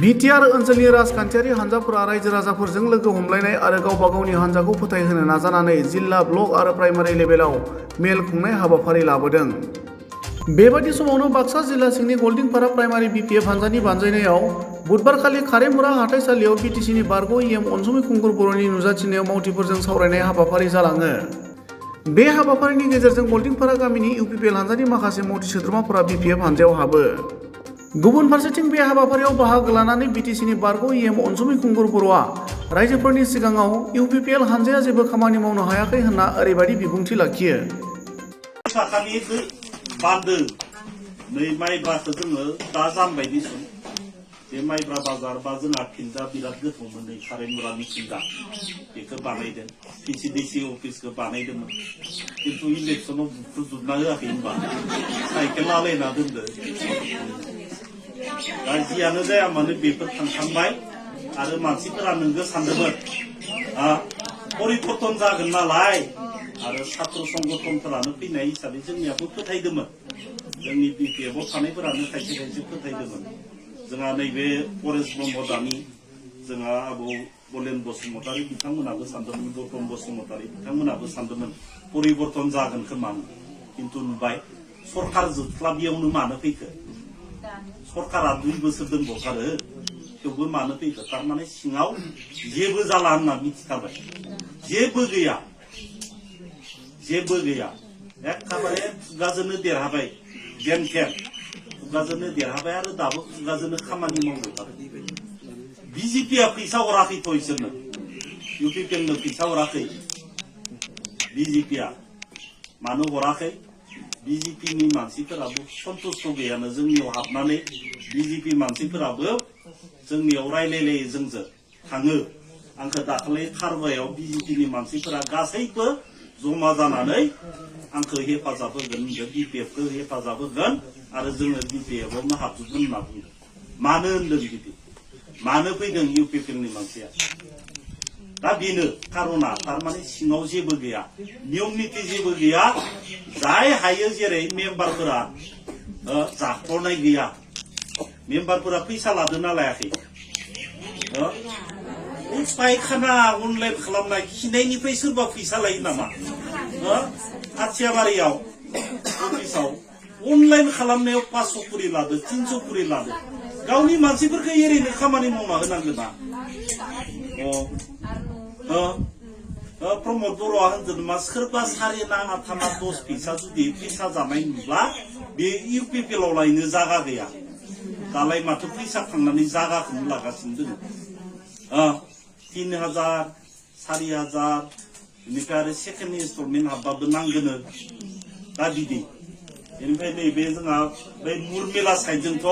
BTR ओनसोलनि राजखान्थियारि हान्जाफोरा रायजो राजाफोरजों लोगो हमलायनाय आरो गावबा गावनि हान्जाखौ फोथायहोनो नाजानानै जिल्ला ब्लक आरो प्राइमारि लेभेलाव मेल खुंनाय हाबाफारि लाबोदों। बेबादि समावनो बाक्सा जिल्ला सिंनि गलदिंपारा प्राइमारि बिपिएफ हान्जानि बानजायनायाव बुधबारखालि खारेमुरा हाथाइसालियाव बिटिसिनि बारग' इएम अनसुमै खुंगुर बर'नि नुजाथिनायाव मावथिफोरजों सावरायनाय हाबाफारि जालाङो। बे हाबाफारिनि गेजेरजों गलदिंपारा गामिनि इउपिपिएल हान्जानि माखासे मावथि सोद्रोमाफोरा बिपिएफ हान्जायाव हाबो। गुबुन फारसेथिं बे हाबाफारियाव बाहागो लानानै बिटिसिनि बारग' इएम अनसुमै खुंगुर बर'आ रायजोफोरनि सिगाङाव इउपिपिएल हान्जाया जेबो खामानि मावनो हायाखै होनना ओरैबायदि बिबुंथि लाखियो। बान्दो नै माइब्राखौ जोङो दा जामबायदि सम बे माइब्रा बाजार बा जोंहा फिल्डआ बिराद गोथौमोन नै खारेमुरानि फिल्डआ बेखौ बानायदों पिसिडिसि अफिसखौ बानायदोंमोन खिन्थु इलेक्सनाव बुख्रुजोबना होआखै होनबा साइकेल आलायना दोनदो। दा जियानो जाया मानो बेफोर थांखांबाय आरो मानसिफोरा नोंगो सानदोंमोन परिबर्तन जागोन नालाय आरो छात्र संगठनफोरानो फैनाय हिसाबै जोंनियाबो फोथायदोंमोन जोंनि बिपिएफआव थानायफोरानो खायसे खायसे फोथायदोंमोन। जोंहा नैबे परेश ब्रह्म दानि जोंहा आबौ बलेन बसुमतारी बिथांमोनाबो सानदोंमोन गौतम बसुमतारी बिथांमोनाबो सानदोंमोन परिबर्तन जागोन खोमा खिन्थु नुबाय सरकार जोबस्लाबियावनो मानो फैखो सरकारा 2 बोसोर दोनबावथारो थेवबो मानो फैखो थारमाने सिङाव जेबो जाला होनना मिथिखाबाय जेबो गैया एखेबारे खुगाजोंनो देरहाबाय जेनथेन खुगाजोंनो देरहाबाय आरो दाबो खुगाजोंनो खामानि मावबाय थादों। बिजेपिया फैसा हराखैथ' इसोरनो इउपिपिएलनो फैसा हराखै बिजेपिया मानो हराखै बिजेपिनि मानसिफोराबो सन्तुष्ट गैयानो जोंनियाव हाबनानै बिजेपि मानसिफोराबो जोंनियाव रायलायलायो जोंजों थाङो आंखौ दाखालि खारबायाव बिजेपिनि मानसिफोरा गासैबो जमा जानानै आंखौ हेफाजाब होगोन बिपिएफखौ हेफाजाब होगोन आरो जोङो बिपिएफआवनो हाबजोबगोन होनना बुंदों। मानो होनदों बिदि मानो फैदों इउपिपिएलनि मानसिया दा बेनो कारना थारमाने सिङाव जेबो गैया नियम निति जेबो गैया जाय हायो जेरै मेम्बारफोरा जाख्ल'नाय गैया मेम्बारफोरा फैसा लादोंना लायाखै पायखाना अनलाइन खालामनाय खिनायनिफ्राय सोरबा फैसा लायो नामा खाथियाबारियाव अफिसाव अनलाइन खालामनायाव 500 कुरि लादो 300 कुरि लादो गावनि मानसिफोरखौ एरैनो खामानि मावना होनांगोन ना प्रमद बर'आ होनदों मा सोरबा 4.5-10 फैसा जुदि फैसा जानाय नुब्ला बे इउपिपिएलआव लायनो जागा गैया दालाय माथो फैसा खांनानै जागाखौनो लागासिनो दङ 3,000 4,000 बेनिफ्राय आरो सेकेन्ड इनस्टलमेन्ट हाबबाबो नांगोनो दा बिदि बेनिफ्राय नैबे जोंहा बे मुरमेला साइडजोंथ'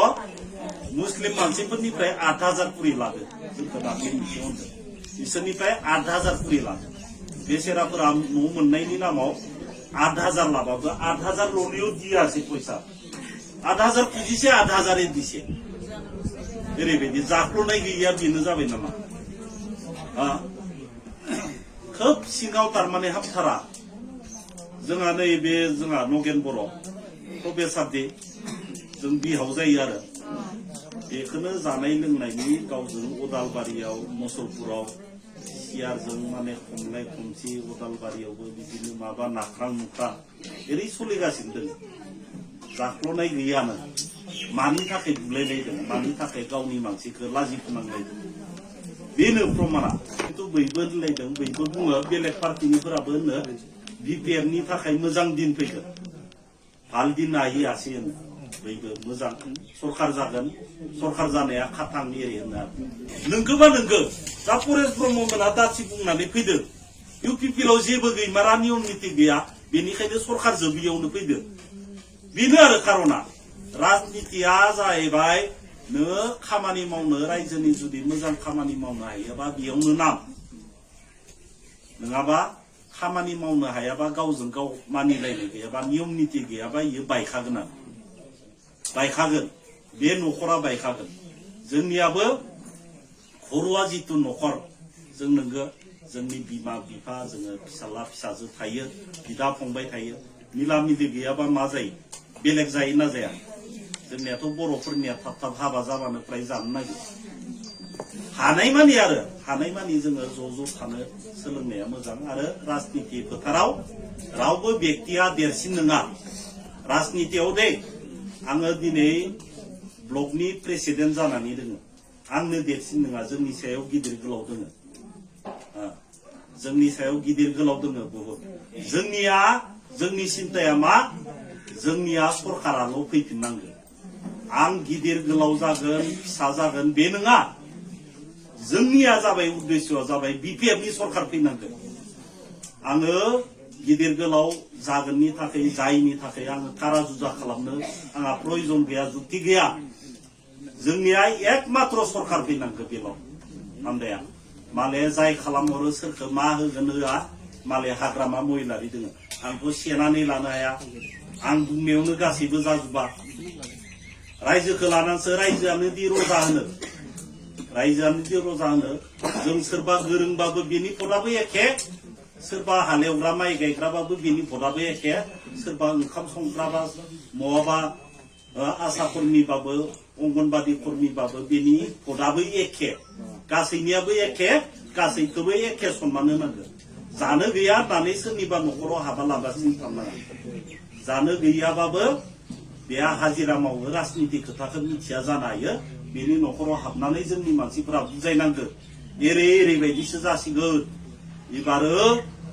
मुस्लिम मानसिफोरनिफ्राय 8,000 कुरि लादो जोंखौ दाख्लै मिथिनो मोनदों बिसोरनिफ्राय 8,000 कुरि लादो बेसेराफोरा न' मोननायनि नामाव 8,000 लाबाबो 8,000 ल'नियाव दियासै फैसा 8,000 खुजिसे 8,000 दिसे ओरैबायदि जाख्ल'नाय गैया बेनो जाबाय नामा खोब सिङाव थारमाने हाबथारा जोंहा नैबे जोंहा नगेन बर' प्रफेसार जों बिहाव जायो आरो बेखौनो जानाय लोंनायनि गावजों अदालबारियाव मुसलपुराव सियारजों माने खमलाय खमसि अदालबारियावबो बिदिनो माबा नाख्रां नुख्रां एरै सोलिगासिनो दङ जाख्ल'नाय गैयानो मानि थाखाय बुलायलायदों मानि थाखाय गावनि मानसिखौ लाजि फोनांलायदों बेनो प्रमाणा खिन्थु बयबो होनलायदों बयबो बुङो बेलेग पार्टिनिफोराबो होनो बिपिएफनि थाखाय मोजां दिन फैगोन भाल दिन आसि होनो बयबो मोजां सरकार जागोन सरकार जानाया खाथां एरि होनो नोंगोबा नोंगो दा परेश ब्रह्ममोना दासि बुंनानै फैदों इउपिपिएलआव जेबो गैमारा नियम निति गैया बेनिखायनो सरकार जोबैयावनो फैदो बेनो आरो कारना राजनितिया जाहैबाय नो खामानि मावनो रायजोनि जुदि मोजां खामानि मावनो हायोबा बेयावनो नाम नङाबा खामानि मावनो हायाबा गावजों गाव मानिलायनाय गैयाबा नियम निति गैयाबा इयो बायखागोन बे न'खरा बायखागोन जोंनियाबो खर'आ जितु न'खर जों नोंगो जोंनि बिमा बिफा जोङो फिसाला फिसाजो थायो बिदा फंबाय थायो मिला मिलि गैयाबा मा जायो बेलेग जायो ना जाया जोंनियाथ' बर'फोरनिया थाब थाब हाबा जाबानो फ्राय जानो नागिरो हानायमानि जोङो ज' थानो सोलोंनाया मोजां आरो राजनिति फोथाराव रावबो व्यक्तिया देरसिन नङा राजनितियाव दे आङो दिनै ब्लकनि प्रेसिडेन्ट जानानै दोङो आंनो देरसिन नङा जोंनि सायाव गिदिर गोलाव दोङो जोंनि सायाव गिदिर गोलाव दोङो बहुत जोंनि सिन्ताया मा जोंनिया सरकाराल' फैफिननांगोन आं गिदिर गोलाव जागोन फिसा जागोन बे नङा जोंनिया जाबाय उद्देश्यआ जाबाय बिपिएफनि सरकार फैनांगोन आङो गिदिर गोलाव जागोननि थाखाय जायनि थाखाय आङो कारा जुजा खालामनो आंहा प्रयोजन गैया जुक्ति गैया जोंनिया एकमात्र सरकार फैनांगौ बेल' हामदाया माले जाय खालामहरो सोरखौ मा होगोन होआ माले हाग्रामा महिलारि दोङो आंखौ सेनानै लानो हाया आं बुंनायावनो गासैबो जाजोबा रायजोखौ लानानैसो रायजोआनो दि रजा होनो जों सोरबा गोरोंबाबो बेनि भटआबो एखे सोरबा हालेवग्रा माइ गायग्राबाबो बेनि भटआबो एखे सोरबा ओंखाम संग्राबा महाबा आशा कर्मीबाबो अंगनबादि कर्मीबाबो बेनि भटआबो एखे गासैनियाबो एखे गासैखौबो एखे सनमान होनांगौ जानो गैया होननानै सोरनिबा न'खराव हाबा लागासिनो थांनाङा जानो गैयाबाबो बेहा हाजिरा मावो राजनिति खोथाखौ मिथिया जानो हायो बेनि न'खराव हाबनानै जोंनि मानसिफोरा बुजायनांगौ एरैबायदिसो जासिगोन एबारो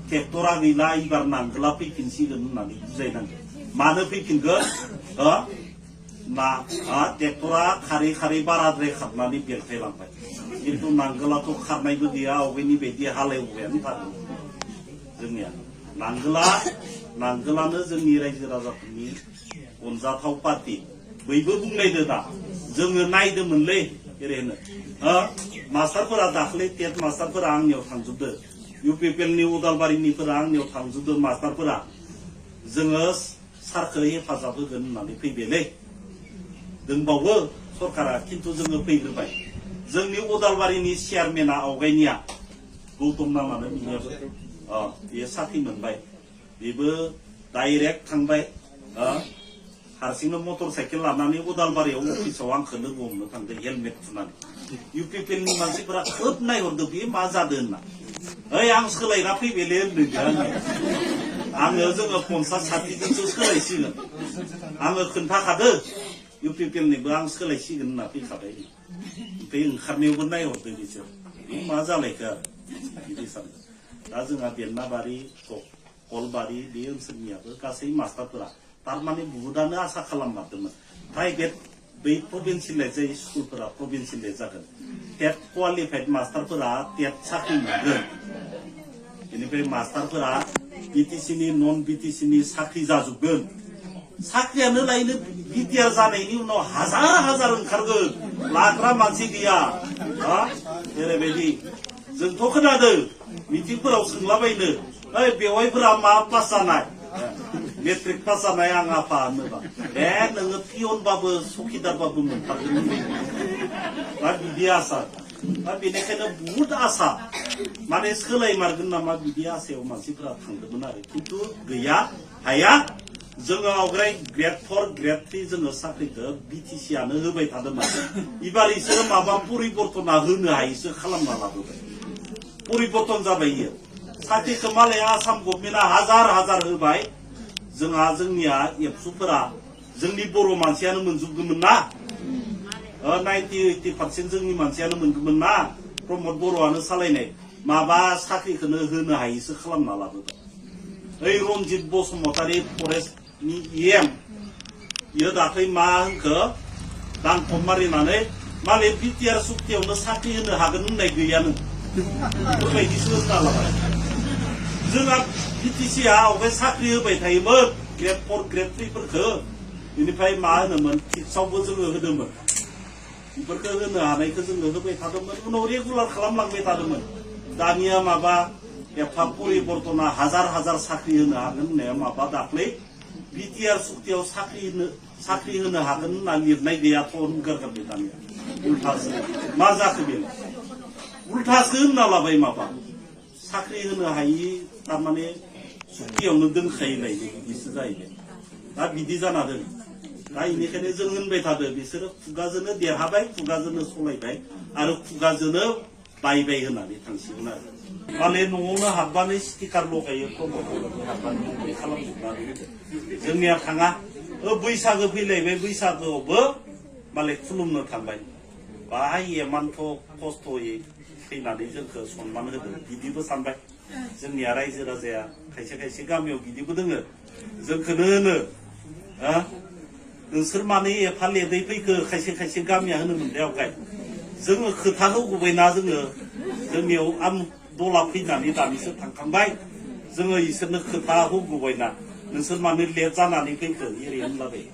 ट्रेक्टरा गैला एबार नांगोला फैफिनसिगोन होननानै बुजायनांगौ मानो फैफिनगोन ट्रेक्टरा खारै बाराद्राय खारनानै बेलथायलांबाय खिन्थु नांगोलाथ' खारनायबो गैया आवगायनि बायदि हालेवबायानो थादों जोंनिया नांगोलानो जोंनि रायजो राजाफोरनि अनजाथाव पार्टी बयबो बुंलायदो दा जोङो नायदोंमोनलै ओरैनो मास्टारफोरा दाख्लै टेट मास्टारफोरा आंनियाव थांजोबदो इउपिपिएलनि उदालबारिनिफोरा आंनियाव थांजोबदो मास्टारफोरा जोङो सारखौ हेफाजाब होगोन होननानै फैबायलै दोंबावो सरकारा खिन्थु जोङो फैग्रोबाय जोंनि उदालबारिनि चेयारमेना आवगायनिया गौतम नामानो बिनियाबो बेयो साख्रि मोनबाय बेबो डाइरेक्ट थांबाय हारसिंनो मटर साइकेल लानानै उदालबारियाव अफिसाव आंखौ लोगो हमनो थांदों हेलमेट थुनानै इउपिपिएलनि मानसिफोरा खोब नायहरदो बे मा जादों होनना ओइ आं सोलायना फैबायलै होनदों जोङो 50-60 जनसो सोलायसिगोन आङो खोन्थाखादो इउपिपिएलनिबो आं सोलायसिगोन होनना फैखाबाय ओमफ्राय ओंखारनायावबो नायहरदो बिसोर बे मा जालायखो आरो बिदि सानदों दा जोंहा बेन्नाबारि कलबारि बे ओनसोलनियाबो गासै मास्टारफोरा तारमाने बुहुदानो आसा खालाममारदोंमोन प्राइभेट बै प्रभिन्सियेलाइज जाय स्कुलफोरा प्रभिन्सियेलाइज जागोन टेट क्वालिफाइड मास्टारफोरा टेट साख्रि मोनगोन बेनिफ्राय मास्टारफोरा बिटिसिनि नन बिटिसिनि साख्रि जाजोबगोन साख्रियानो लायनो बिटिआर जानायनि उनाव हाजार ओंखारगोन लाग्रा मानसि गैया जेरैबायदि जोंथ' खोनादों मिटिंफोराव सोंलाबायनो ओइ बेवाइफोरा मा पास जानाय मेट्रिक पास जानाय आं आफा होनोबा नोङो पियनबाबो सखिदारबाबो मोनथारगोन दा बिदि आसा दा बेनिखायनो बुहुत आसा माने सोलायमारगोन नामा बिदि आसायाव मानसिफोरा थांदोंमोन आरो खिन्थु गैया हाया जोङो आवगाय ग्रेड 4 ग्रेड 3 जोङो साख्रिखौ बिटिसिआनो होबाय थादोंमोन एबार इसोरो माबा परिबर्तना होनो हायैसो खालामना लाबोबाय परिबर्तन जाबाय इयो साख्रिखौ मालाय आसाम गभर्नमेन्टआ हाजार होबाय जोंनिया एबसुफोरा जोंनि बर' मानसियानो मोनजोबगौमोन ना 90-80% जोंनि मानसियानो मोनगौमोन ना प्रमद बर'आनो सालायनाय माबा साख्रिखौनो होनो हायैसो खालामना लाबोबाय ओइ रनजित बसुमतारी फरेस्टनि इएम इयो दाख्लै मा होनखो दानखम मारिनानै मालाय बिटिआर सुक्तियावनो साख्रि होनो हागोन होननाय गैयानो बेफोरबायदिसो होना लाबाय जोंहा बिटिसिआ आवगाय साख्रि होबाय थायोमोन ग्रेड 4 ग्रेड 3 फोरखौ बेनिफ्राय मा होनोमोन टिक्सआवबो जोङो होदोंमोन बेफोरखौ होनो हानायखौ जोङो होबाय थादोंमोन उनाव रेगुलार खालामलांबाय थादोंमोन दानिया माबा एफा परिबर्तना हाजार साख्रि होनो हागोन होननाया माबा दाख्लै बिटिआर सुक्तियाव साख्रि होनो हागोन होनना लिरनाय गैयाथ' होनगारगारबाय दानिया उल्थासो मा जाखो बेलाय उल्थासो होनना लाबाय माबा साख्रि होनो हायि तारमाने सुक्तियावनो दोनखायोलाय बिदिसो जाहैबाय दा बिदि जाना दोन दा इनिखायनो जों होनबाय थादों बिसोरो खुगाजोंनो देरहाबाय खुगाजोंनो सलायबाय आरो खुगाजोंनो बायबाय होननानै थांसिगोन आरो माने न'आवनो हाबबानो स्टिकार लगायो प्रमट हाबबानो खालामजोबनानै जोंनिया थाङा बैसागो फैलायबाय बैसागोआवबो मालाय खुलुमनो थांबाय बाहाय एमानथ' खस्थ'यै फैनानै जोंखौ सनमान होदों बिदिबो सानबाय जोंनिया रायजो राजाया खायसे खायसे गामियाव बिदिबो दोङो जोंखौनो होनो नोंसोर मानो एफा लेदै फैखो खायसे खायसे गामिया होनो मोनदों आवगाय जोङो खोथा होगौबायना जोङो जोंनियाव दला फैनानै दानिसो थांखांबाय जोङो इसोरनो खोथा होगौबायना नोंसोर मानो लेट जानानै फैखो एरै होनलाबाय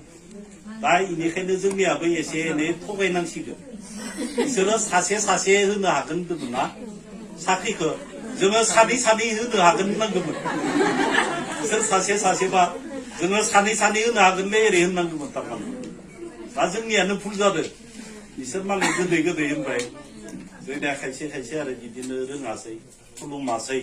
दा इनिखायनो जोंनियाबो एसे एनै थगायनांसिगोन बिसोरो सासे सासे होनो हागोन होनदोंमोन ना साख्रिखौ जोङो सानै सानै होनो हागोन होननांगौमोन बिसोर सासे सासेबा जोङो सानै सानै होनो हागोनलै एरै होननांगौमोन थारमाने दा जोंनियानो भुल जादों बिसोर मालाय गोदै गोदै होनबाय जोंनिया खायसे खायसे आरो बिदिनो रोङासै खुलुमासै